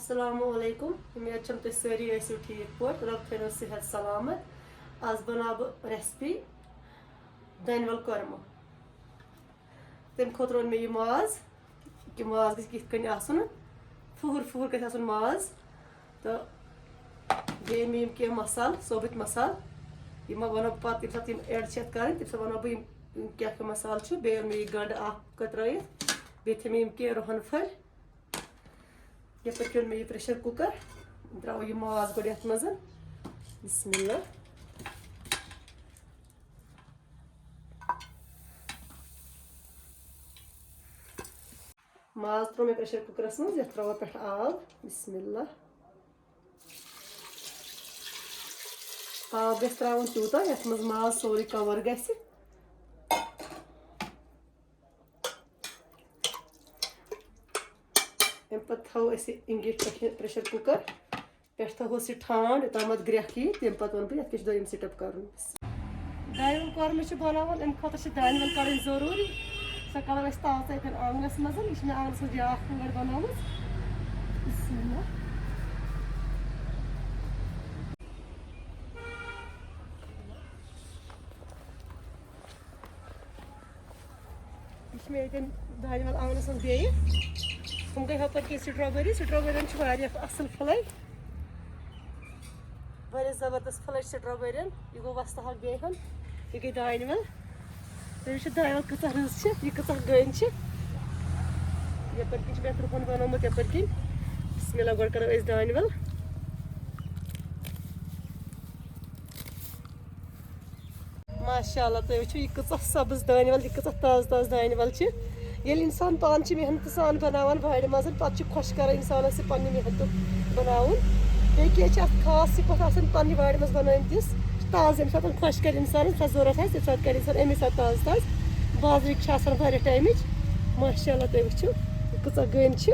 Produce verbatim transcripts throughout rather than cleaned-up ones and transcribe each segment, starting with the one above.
السلام علیکم، امید چھم تُہۍ سٲری ٲسِو ٹھیٖک پٲٹھۍ، رۄب تھٲینو صحت سلامت۔ آز بناو بہٕ ریسپی دانہِ ول کۄرمہٕ۔ تَمہِ خٲطرٕ اوٚن مےٚ یہِ ماز، کہِ ماز گژھِ یِتھ کٔنۍ آسُن، فُہُر فُہُر گژھِ آسُن ماز۔ تہٕ بیٚیہِ أنۍ مےٚ یِم کینٛہہ مصالہٕ، ثٲبِت مصالہٕ، یِم وَنو بہٕ پَتہٕ ییٚمہِ ساتہٕ یِم ایڈ چھِ یَتھ کَرٕنۍ، تَمہِ ساتہٕ وَنو بہٕ یِم، یِم کیٛاہ کیٛاہ مصالہٕ چھِ۔ بیٚیہِ اوٚن مےٚ یہِ گَنٛڈٕ اَکھ کترٲیِتھ، بیٚیہِ تھٲے مےٚ یِم کینٛہہ رۄہَن پھٔلۍ۔ یَپٲرۍ کھیوٚن مےٚ یہِ پریشر کُکر، ترٛاوو یہِ ماز گۄڈٕ یَتھ منٛز۔ بسم اللہ۔ ماز ترٛوو مےٚ پریشر کُکرَس منٛز، یَتھ ترٛاوو پٮ۪ٹھٕ آب۔ بسم اللہ۔ آب گژھِ ترٛاوُن تیوٗتاہ، یَتھ منٛز ماز سورُے کور گژھِ۔ اَمہِ پَتہٕ تھاوو أسۍ یہِ اِنگِٹ پٮ۪ٹھ، یہِ پریشر کُکر۔ پٮ۪ٹھ تھاوہوس یہِ ٹھانٛڈ، یوٚتام اَتھ گرٛٮ۪کھ یی، تَمہِ پَتہٕ وَنہٕ بہٕ یَتھ کیٛاہ چھُ دوٚیِم سِٹٮ۪پ کَرُن۔ دانہِ وَل کۄرمہٕ چھِ بَناوان، اَمہِ خٲطرٕ چھِ دانہِ وَل کَڑٕنۍ ضروٗری۔ سۄ کَڑو أسۍ تازٕ اَتٮ۪ن آنٛگنَس منٛز۔ یہِ چھِ مےٚ آنٛگنَس منٛز بیٛاکھ پھٕکَر بَنٲومٕژ۔ بسم اللہ۔ یہِ چھِ مےٚ ییٚتٮ۪ن دانہِ وَل آنٛگنَس منٛز بیٚیہِ۔ ہُم گٔے ہُپٲرۍ کِنۍ سٹرابٔری۔ سٹرابٔرین چھِ واریاہ اَصٕل پھٕلَے، واریاہ زبردست پھٕلَے چھِ سٹرابٔرین۔ یہِ گوٚو وۄستہٕ اَکھ بیٚیہِ ہَن۔ یہِ گٔے دانہِ وَل۔ تُہۍ وٕچھِو دانہِ وَل کۭژاہ رٕژ چھِ، یہِ کۭژاہ گٔنۍ چھِ۔ یَپٲرۍ کِنۍ چھِ مےٚ کرٛہُن بَنومُت یَپٲرۍ کِنۍ۔ بسم اللہ، گۄڈٕ کَرو أسۍ دانہِ وَل۔ ماشاء اللہ، تُہۍ وٕچھِو، یہِ کۭژاہ سبٕز دانہِ وَل، یہِ کۭژاہ تازٕ تازٕ دانہِ وَل چھِ۔ ییٚلہِ اِنسان پانہٕ چھِ محنتہٕ سان بَناوان وارِ منٛز، پَتہٕ چھِ خۄش کَران اِنسانَس یہِ پنٛنہِ محنتُک بَناوُن۔ بیٚیہِ کیٛاہ چھِ اَتھ خاص صِفت آسان پنٛنہِ وارِ منٛز بَنٲومٕتِس؟ تازٕ، ییٚمہِ ساتہٕ خۄش کَرِ اِنسانَس، سۄ ضوٚرَتھ آسہِ، تَمہِ ساتہٕ کَرِ اِنسان اَمے ساتہٕ تازٕ تازٕ۔ بازرٕکۍ چھِ آسان واریاہ ٹایمٕچ۔ ماشاء اللہ، تُہۍ وٕچھِو، یہِ کۭژاہ گٔنۍ چھِ۔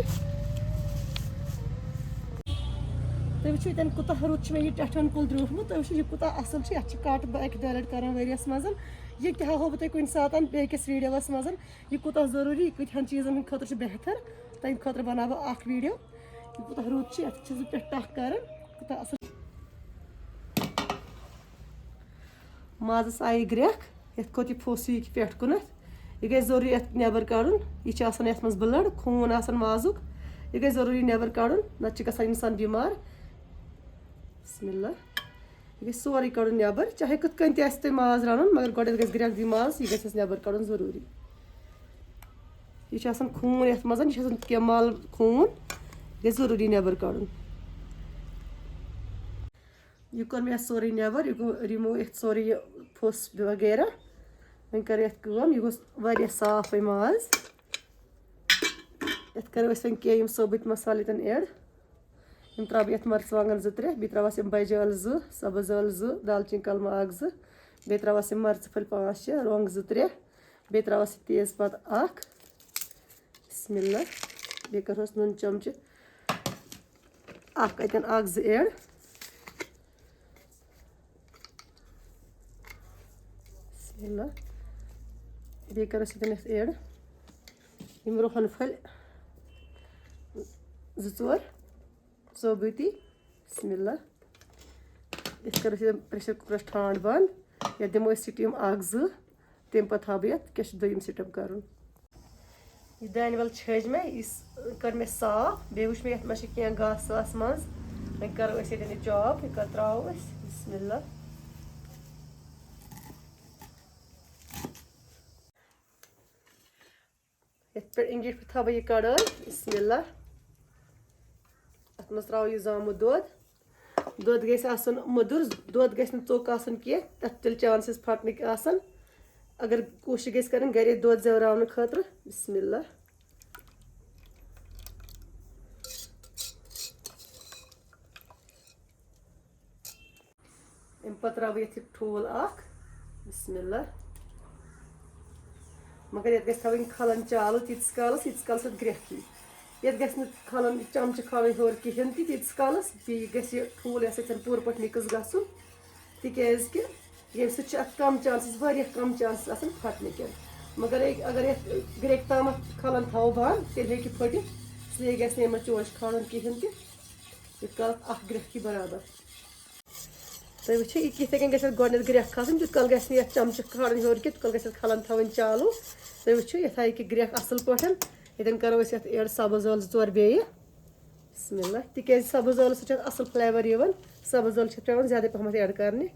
تُہۍ وٕچھِو، ییٚتٮ۪ن کوٗتاہ رُت چھُ مےٚ یہِ ٹٮ۪ٹھَن کُل درٛوٗٹھمُت۔ تُہۍ وٕچھِو، یہِ کوٗتاہ اَصٕل چھُ۔ یَتھ چھِ کَٹ بہٕ اَکہِ دۄیہِ لَٹہِ کَران ؤریَس منٛز۔ یہِ تہِ ہاوہو بہٕ تۄہہِ کُنہِ ساتَن بیٚکِس ویٖڈیوَس منٛز۔ یہِ کوٗتاہ ضروٗری، یہِ کۭتِہَن چیٖزَن ہٕنٛدِ خٲطرٕ چھُ بہتر، تَمہِ خٲطرٕ بَناوٕ بہٕ اَکھ ویٖڈیو۔ یہِ کوٗتاہ رُت چھُ، یَتھ چھَس بہٕ پٮ۪ٹھ ٹَکھ کَران۔ کوٗتاہ اَصٕل۔ مازَس آیہِ گرٛٮ۪کھ، یَتھ کھوٚت یہِ پھوٚس ہیوٗ یہِ پٮ۪ٹھ کُنَتھ۔ یہِ گژھِ ضروٗری یَتھ نٮ۪بَر کَڑُن۔ یہِ چھُ آسان یَتھ منٛز blood، خوٗن آسان مازُک۔ یہِ گژھِ ضروٗری نٮ۪بَر کَڑُن، نَتہٕ چھُ گژھان اِنسان بٮ۪مار۔ بسم اللہ۔ یہِ گژھِ سورُے کَڑُن نٮ۪بَر، چاہے کِتھ کٔنۍ تہِ آسہِ تۄہہِ ماز رَنُن، مگر گۄڈٕنٮ۪تھ گژھِ گرٛٮ۪کھ دِنۍ ماز، یہِ گژھِ اَسہِ نٮ۪بَر کَڑُن ضروٗری۔ یہِ چھُ آسان خوٗن یَتھ منٛز، یہِ چھُ آسان کینٛہہ مَل خوٗن، یہِ گژھِ ضروٗری نٮ۪بَر کَڑُن۔ یہِ کوٚر مےٚ سورُے نٮ۪بَر، یہِ گوٚو remove یَتھ سورُے یہِ پھوٚس وغیرہ۔ وۄنۍ کَرو یَتھ کٲم، یہِ گوٚژھ واریاہ صاف وۄنۍ ماز۔ یَتھ کَرو أسۍ وۄنۍ کینٛہہ یِم ثٲبِت مصالہٕ ییٚتٮ۪ن add۔ یِم ترٛاوٕ بہٕ یَتھ مَرژٕوانٛگَن زٕ ترٛےٚ، بیٚیہِ ترٛاوَس یِم بَجہِ ٲلہٕ زٕ، سَبٕز ٲلہٕ زٕ، دالچیٖن کَلمہٕ اَکھ زٕ، بیٚیہِ ترٛاوَس یِم مَرژٕ پھٔلۍ پانٛژھ شےٚ، رۄنٛگ زٕ ترٛےٚ، بیٚیہِ ترٛاوَس یہِ تیز پَتہٕ اَکھ۔ بسم اللہ۔ بیٚیہِ کَرہوس نُن چَمچہٕ اَکھ، اَتٮ۪ن اَکھ زٕ add۔ بسم اللہ۔ بیٚیہِ کَرو أسۍ ییٚتٮ۪ن یَتھ add یِم رۄہَن پھٔلۍ زٕ ژور ثٲبِتی۔ بسم اللہ۔ أسۍ کَرو أسۍ ییٚتٮ۪ن pressure cookerَس ٹھانٛڈ بنٛد۔ یَتھ دِمو أسۍ steam اَکھ زٕ۔ تَمہِ پَتہٕ تھاوٕ بہٕ یَتھ کیٛاہ چھُ دوٚیِم step کَرُن۔ یہِ دانہِ وَل چھٔج مےٚ، یہِ س-، کٔر مےٚ صاف۔ بیٚیہِ وٕچھ مےٚ یَتھ ما چھِ کینٛہہ گاسہٕ واسہٕ منٛز۔ وۄنۍ کَرو أسۍ ییٚتٮ۪ن یہِ chop، یہِ کَر ترٛاوو أسۍ۔ بسم اللہ۔ یَتھ پٮ۪ٹھ اِنگِٹھ پٮ۪ٹھ تھاوٕ بہٕ یہِ کَڑٲے۔ بسم اللہ۔ اَتھ منٛز ترٛاوو یہِ زامُت دۄد۔ دۄد گژھِ آسُن مٔدُر، دۄد گژھِ نہٕ ژوٚک آسُن کینٛہہ، تَتھ تیٚلہِ chances پھٹنٕکۍ آسَن۔ اگر کوٗشِش گژھِ کَرٕنۍ گَرے دۄد زٮ۪وراونہٕ خٲطرٕ۔ بسم اللہ۔ اَمہِ پَتہٕ ترٛاوٕ بہٕ یَتھ یہِ ٹھوٗل اَکھ۔ بسم اللہ۔ مگر یَتھ گژھِ تھاوٕنۍ کھَلَن چالو تیٖتِس کالَس، ییٖتِس کالَس اَتھ گرٛٮ۪کھ یی۔ یَتھ گژھِ نہٕ کھَلَن چَمچہٕ کھالٕنۍ ہیوٚر کِہیٖنۍ تہِ تیٖتِس کالَس، بیٚیہِ گژھِ یہِ ٹھوٗل یہِ آسہِ اَتٮ۪ن پوٗرٕ پٲٹھۍ mix گژھُن، تِکیٛازِ کہِ ییٚمہِ سۭتۍ چھِ اَتھ کَم chances، واریاہ کَم chances آسان پھَٹنہٕ کٮ۪ن۔ مگر اَگر یَتھ گرٛٮ۪کہِ تام اَتھ کھَلَن تھاوو بنٛد، تیٚلہِ ہیٚکہِ یہِ پھٔٹِتھ، اِسلیے گژھِ نہٕ یِمَن چونٛچہِ کھالُن کِہیٖنۍ تہِ۔ یوٗت کالَس اَکھ گرٛٮ۪کھ یی برابر۔ تُہۍ وٕچھِو، یہِ کِتھَے کٔنۍ گژھِ اَتھ گۄڈٕنٮ۪تھ گرٛٮ۪کھ کھَسٕنۍ، تیوٗت کال گژھِ نہٕ یَتھ چَمچہٕ کھالُن ہیوٚر کینٛہہ، تیوٗت کال گژھِ اَتھ کھَلَن تھاوٕنۍ چالوٗ۔ تُہۍ وٕچھِو، یَتھ آیہِ کہِ گرٛٮ۪کھ اَصٕل پٲٹھۍ۔ ییٚتٮ۪ن کَرو أسۍ یَتھ add سَبٕز ٲلہٕ زٕ ژور بیٚیہِ۔ بسم اللہ۔ تِکیٛازِ سَبٕز ٲلہٕ سۭتۍ چھِ اَتھ اَصٕل flavour یِوان، سَبٕز ٲلہٕ چھِ پٮ۪وان زیادَے پَہمَتھ add کَرنہِ۔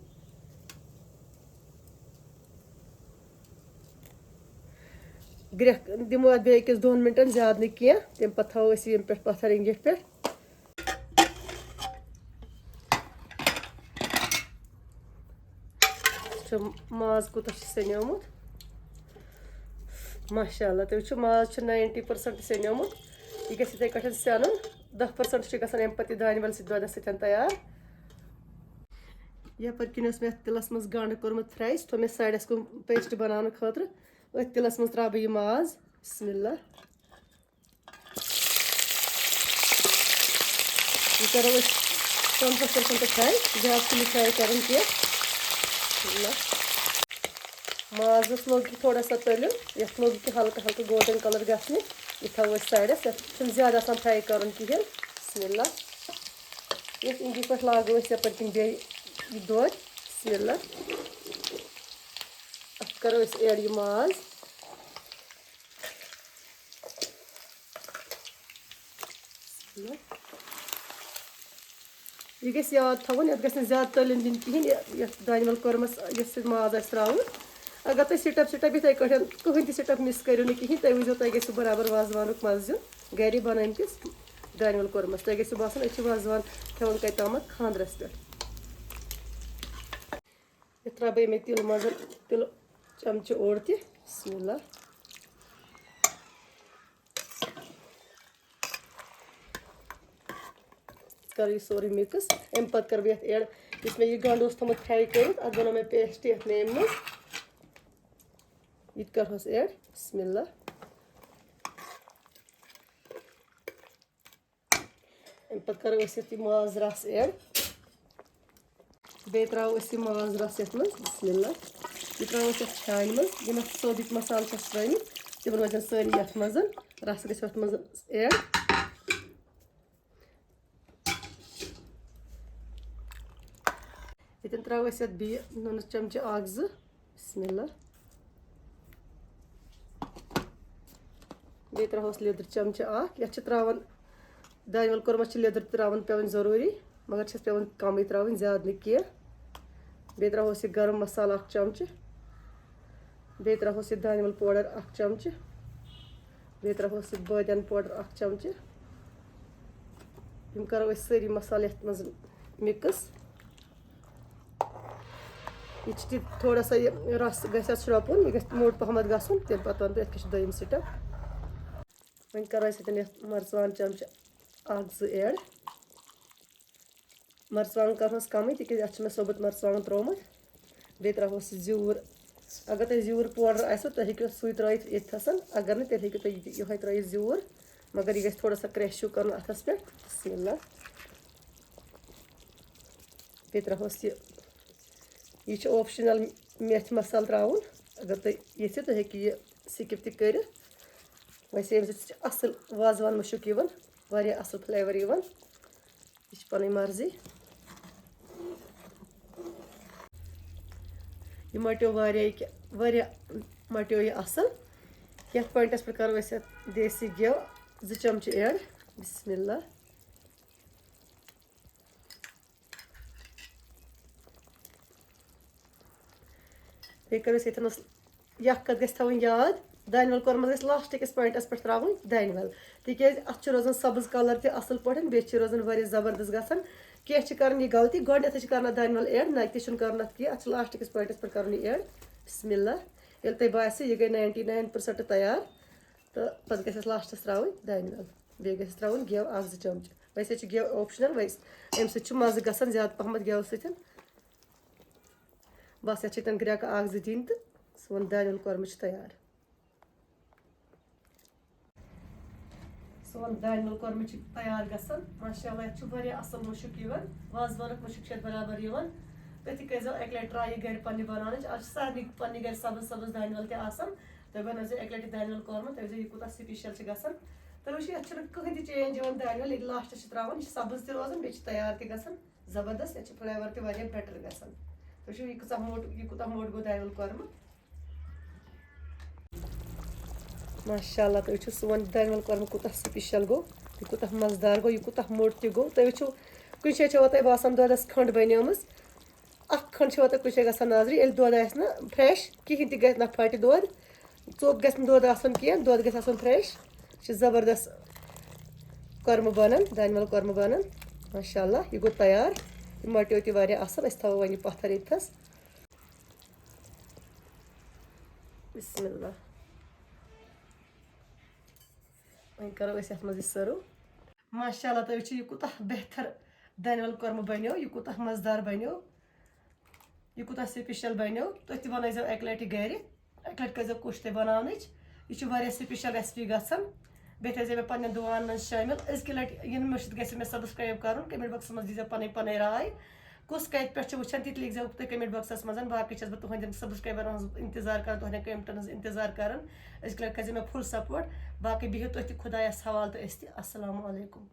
گرٛٮ۪کھ دِمو اَتھ بیٚیہِ أکِس دۄن مِنٹَن، زیادٕ نہٕ کینٛہہ۔ تَمہِ پَتہٕ تھاوو أسۍ ییٚمہِ پٮ۪ٹھ پَتھر اِنگِٹھِ پٮ۪ٹھ۔ وٕچھِو ماز کوٗتاہ چھُ سیٚنیومُت۔ ماشاء اللہ، تُہۍ وٕچھِو ماز چھُ ninety percent سیٚنیومُت۔ یہِ گژھِ یِتھَے کٲٹھۍ سیٚنُن۔ دَہ percent چھُ گژھان اَمہِ پَتہٕ یہِ دانہِ وَل سۭتۍ دۄدَس سۭتۍ تیار۔ یَپٲرۍ کِنۍ اوس مےٚ اَتھ تِلَس منٛز گَنٛڈٕ کوٚرمُت fry، سُہ تھوٚو مےٚ سایڈَس کُن paste بَناونہٕ خٲطرٕ۔ أتھۍ تِلَس منٛز ترٛاوٕ بہٕ یہِ ماز۔ بسم اللہ۔ یہِ کَرو أسۍ پنٛژاہ percent fry، زیادٕ چھُنہٕ fry کَرُن کینٛہہ۔ بسم اللہ۔ مازَس لوٚگ یہِ تھوڑا سا تٔلیُن، یَتھ لوٚگ یہِ ہلکہٕ ہلکہٕ golden colour گژھنہِ۔ یہِ تھاوو أسۍ سایڈَس، یَتھ چھُنہٕ زیادٕ آسان fry کَرُن کِہیٖنۍ۔ بسم اللہ۔ یَتھ اِنٛگِج پٮ۪ٹھ لاگو أسۍ یَپٲرۍ کِنۍ بیٚیہِ یہِ دۄد۔ بسم اللہ۔ اَتھ کَرو أسۍ add یہِ ماز۔ یہِ گژھِ یاد تھاوُن، یَتھ گژھِ نہٕ زیادٕ تٔلیُن دیُن کِہیٖنۍ، یہِ-، یَتھ دانہِ وَل کوٚرمَس یَتھ سۭتۍ ماز آسہِ ترٛاوُن۔ اگر تُہۍ step step یِتھَے کٲٹھۍ کٕہٕنۍ تہِ step miss کٔرِو نہٕ کِہیٖنۍ، تُہۍ وٕچھزیو، تۄہہِ گژھِو برابر وازوانُک مَزٕ دیُن گَرے بَنٲومٕتِس دانہِ وَل کوٚرمَس۔ تۄہہِ گژھِو باسُن، أسۍ چھِ وازوان کھٮ۪وان کَتہِ تامَتھ خانٛدرَس پٮ۪ٹھ۔ یَتھ ترٛاوٕ بہٕ یِمَے تِلہٕ مَنٛزٕ تِلہٕ چَمچہٕ اوٚڑ تہِ۔ بسم اللہ۔ کَرٕ یہِ سورُے mix۔ اَمہِ پَتہٕ کَرٕ بہٕ یَتھ add یُس مےٚ یہِ گَنٛڈٕ اوس تھوٚمُت fry کٔرِتھ، اَتھ بَنوو مےٚ paste یَتھ نیم منٛز۔ یہِ تہِ کَرہوس add۔ بسم اللہ۔ اَمہِ پَتہٕ کَرو أسۍ یَتھ یہِ ماز رَس add۔ بیٚیہِ ترٛاوو أسۍ یہِ ماز رَس یَتھ منٛز۔ بسم اللہ۔ یہِ ترٛاوو أسۍ یَتھ چھانہِ منٛز۔ یِم اَتھ سٲبِت مصالہٕ چھِ اَسہِ ترٛٲومٕتۍ، تِمَن وٲتۍ سٲری یَتھ منٛز۔ رَس گژھِ اَتھ منٛز add۔ ییٚتٮ۪ن ترٛاوو أسۍ یَتھ بیٚیہِ نُنہٕ چَمچہٕ اَکھ زٕ۔ بسم اللہ۔ بیٚیہِ ترٛاوہوس لیٚدٕر چَمچہٕ اَکھ۔ یَتھ چھِ ترٛاوان، دانہِ وَل کوٚرمَس چھِ لیٚدٕر تہِ ترٛاوان پٮ۪وان ضروٗری، مگر چھَس پٮ۪وان کَمٕے ترٛاوٕنۍ، زیادٕ نہٕ کینٛہہ۔ بیٚیہِ ترٛاوہوس یہِ گرم مصالہٕ اَکھ چَمچہٕ۔ بیٚیہِ ترٛاوہوس یہِ دانہِ وَل powder اَکھ چَمچہٕ۔ بیٚیہِ ترٛاوہوس یہِ بٲدیان powder اَکھ چَمچہٕ۔ یِم کَرو أسۍ سٲری مصالہٕ یَتھ منٛز mix۔ یہِ چھِ تہِ تھوڑا سا، یہِ رَس گژھِ اَتھ شرٛوپُن، یہِ گژھِ موٚٹ پَہمَتھ گژھُن، تَمہِ پَتہٕ وَنہٕ بہٕ یَتھ کیٛاہ چھِ دوٚیِم step۔ وۄنۍ کَرو أسۍ ییٚتٮ۪ن یَتھ مَرژٕوانٛگَن چَمچہٕ اَکھ زٕ add۔ مَرژٕوانٛگَن کَرہوس کَمٕے، تِکیٛازِ اَتھ چھُ مےٚ ثوبوٗت مَرژٕوانٛگَن ترٛوومُت۔ بیٚیہِ ترٛاوہوس یہِ زیُر۔ اگر تۄہہِ زیُر powder آسِوٕ، تُہۍ ہیٚکِو سُے ترٛٲیِتھ ییٚتھَسَن۔ اگر نہٕ، تیٚلہِ ہیٚکِو تُہۍ یہِ تہِ یِہوٚے ترٛٲیِتھ زیُر۔ مگر یہِ گژھِ تھوڑا سا کرٛٮ۪ش ہیوٗ کَرُن اَتھَس پٮ۪ٹھ۔ بسم اللہ۔ بیٚیہِ ترٛاوہوس یہِ، یہِ چھُ optional میتھِ مصالہٕ ترٛاوُن۔ اگر تُہۍ ییٚژھِو، تُہۍ ہیٚکِو یہِ skip تہِ کٔرِتھ۔ ویسے ییٚمہِ سۭتۍ چھِ اَصٕل وازوان مُشُک یِوان، واریاہ اَصٕل flavour یِوان۔ یہِ چھِ پَنٕنۍ مرضی۔ یہِ مَٹیو واریاہ، یہِ کیٛاہ، واریاہ مَٹیو یہِ اَصٕل۔ یَتھ point پٮ۪ٹھ کَرو أسۍ یَتھ دیسی گٮ۪و زٕ چمچہٕ add۔ بسم اللہ۔ بیٚیہِ کَرو أسۍ ییٚتھٮ۪نَس یَکھ کَتھ گژھِ تھاوٕنۍ یاد، دانہِ وَل کوٚرمَس گژھِ last کِس point پٮ۪ٹھ ترٛاوٕنۍ دانہِ وَل، تِکیٛازِ اَتھ چھُ روزان سَبٕز colour تہِ اَصٕل پٲٹھۍ، بیٚیہِ چھِ روزان واریاہ زبردست گژھان۔ کینٛہہ چھِ کَران یہِ غلطی، گۄڈٕنٮ۪تھٕے چھِ کَران دانہِ وَل add، نَتہٕ تہِ چھُنہٕ کَرُن اَتھ کینٛہہ، اَتھ چھُ last کِس point پٮ۪ٹھ کَرُن یہِ add۔ بسم اللہ۔ ییٚلہِ تۄہہِ باسہِ یہِ گٔے ninety nine percent تیار، تہٕ پَتہٕ گژھِ اَسہِ last ترٛاوٕنۍ دانہِ وَل، بیٚیہِ گژھِ ترٛاوُن گٮ۪و اَکھ زٕ چمچہٕ۔ ویسے چھِ گٮ۪و optional، ویسے اَمہِ سۭتۍ چھُ مَزٕ گژھان زیادٕ پَہمَتھ گٮ۪و سۭتۍ۔ بس، یَتھ چھِ تَن گرٛٮ۪کہٕ اَکھ زٕ دِنۍ تہٕ سون دانہِ وَل کوٚرمہٕ چھُ تیار۔ سون دانہِ وَل کوٚرمہٕ چھُ تیار گژھان۔ ماشاء اللہ، یَتھ چھُ واریاہ اَصٕل مُشُک یِوان، وازوانُک مُشُک چھُ یَتھ برابر یِوان۔ تُہۍ تہِ کٔرۍزیو اَکہِ لَٹہِ try یہِ گَرِ پنٛنہِ بَناونٕچ۔ آز چھِ سارنٕے پنٛنہِ گَرِ سَبٕز سَبٕز دانہِ وَل تہِ آسان۔ تُہۍ بَنٲوزیو اَکہِ لَٹہِ دانہِ وَل کوٚرمہٕ، تُہۍ وٕچھزیو یہِ کوٗتاہ special چھِ گژھان۔ تُہۍ وٕچھِو، یَتھ چھُنہٕ کٕہٕنۍ تہِ چینج یِوان دانہِ وَل، ییٚلہِ لاسٹَس چھِ ترٛاوان، یہِ چھِ سبٕز تہِ روزان، بیٚیہِ چھِ تیار تہِ گژھان زبردست۔ یَتھ چھِ فلیور تہِ واریاہ بیٹر گژھان۔ تُہۍ وٕچھِو، یہِ کۭژاہ موٚٹ، یہِ کوٗتاہ موٚٹ گوٚو دانہِ وَل کۄرمہٕ۔ ماشاء اللہ، تُہۍ وٕچھِو، سون دانہِ وَل کۄرمہٕ کوٗتاہ سپیشل گوٚو، یہِ کوٗتاہ مَزٕدار گوٚو، یہِ کوٗتاہ موٚٹ تہِ گوٚو۔ تُہۍ وٕچھِو، کُنہِ جایہِ چھِ وۄنۍ تۄہہِ باسان دۄدَس کھنٛڈ بَنیمٕژ، اکھ کھنٛڈ چھِ وۄنۍ تۄہہِ کُنہِ جایہِ گژھان نظرِ، ییٚلہِ دۄد آسہِ نہٕ فریش، کِہیٖنۍ تہِ گژھِ نہ پھٹہِ دۄد، ژوٚپ گژھِ نہٕ دۄد آسُن کینٛہہ، دۄد گژھِ آسُن فریش۔ یہِ چھِ زبردست کۄرمہٕ بَنان، دانہِ وَل کۄرمہٕ بَنان۔ ماشاء اللہ، یہِ گوٚو تیار۔ یہِ مۄٹیو تہِ واریاہ اَصٕل۔ أسۍ تھاوو وۄنۍ یہِ پَتھر ییٚتھَس۔ بسم اللہ۔ وۄنۍ کَرو أسۍ یَتھ منٛز یہِ سٔرٕو۔ ماشاء اللہ، تُہۍ وٕچھِو، یہِ کوٗتاہ بہتر دانہِ وَل کۄرمہٕ بَنیو، یہِ کوٗتاہ مَزٕدار بَنیو، یہِ کوٗتاہ سپیشل بَنیو۔ تُہۍ تہِ بَنٲیزیو اَکہِ لَٹہِ گَرِ، اَکہِ لَٹہِ کٔرۍزیو کوٗشِش تُہۍ بَناونٕچ۔ یہِ چھُ واریاہ سپیشل ریسپی گژھان۔ بیٚیہِ تھٲیزیو مےٚ پَنٕنٮ۪ن دُعاہَن منٛز شٲمِل۔ أزکہِ لَٹہِ یِنہٕ مٔشِتھ گژھِ مےٚ سبسکرایب کَرُن، کمنٹ باکسَس منٛز دیٖزیو پَنٕنۍ پَنٕنۍ راے۔ کُس کَتہِ پٮ۪ٹھ چھُ وٕچھان، تہِ تہِ لیکھزیو تُہۍ کمنٹ باکسَس منٛز۔ باقٕے چھَس بہٕ تُہٕنٛدٮ۪ن سبسکرایبَرَن ہٕنٛز اِنتظار کَران، تُہٕنٛدٮ۪ن کمنٹَن ہٕنٛز اِنتظار کَران۔ أزکہِ لَٹہِ کٔرۍزیو مےٚ فُل سپوٹ۔ باقٕے بِہِو تُہۍ تہِ خۄدایَس حوالہٕ تہٕ أسۍ تہِ۔ السلام علیکم۔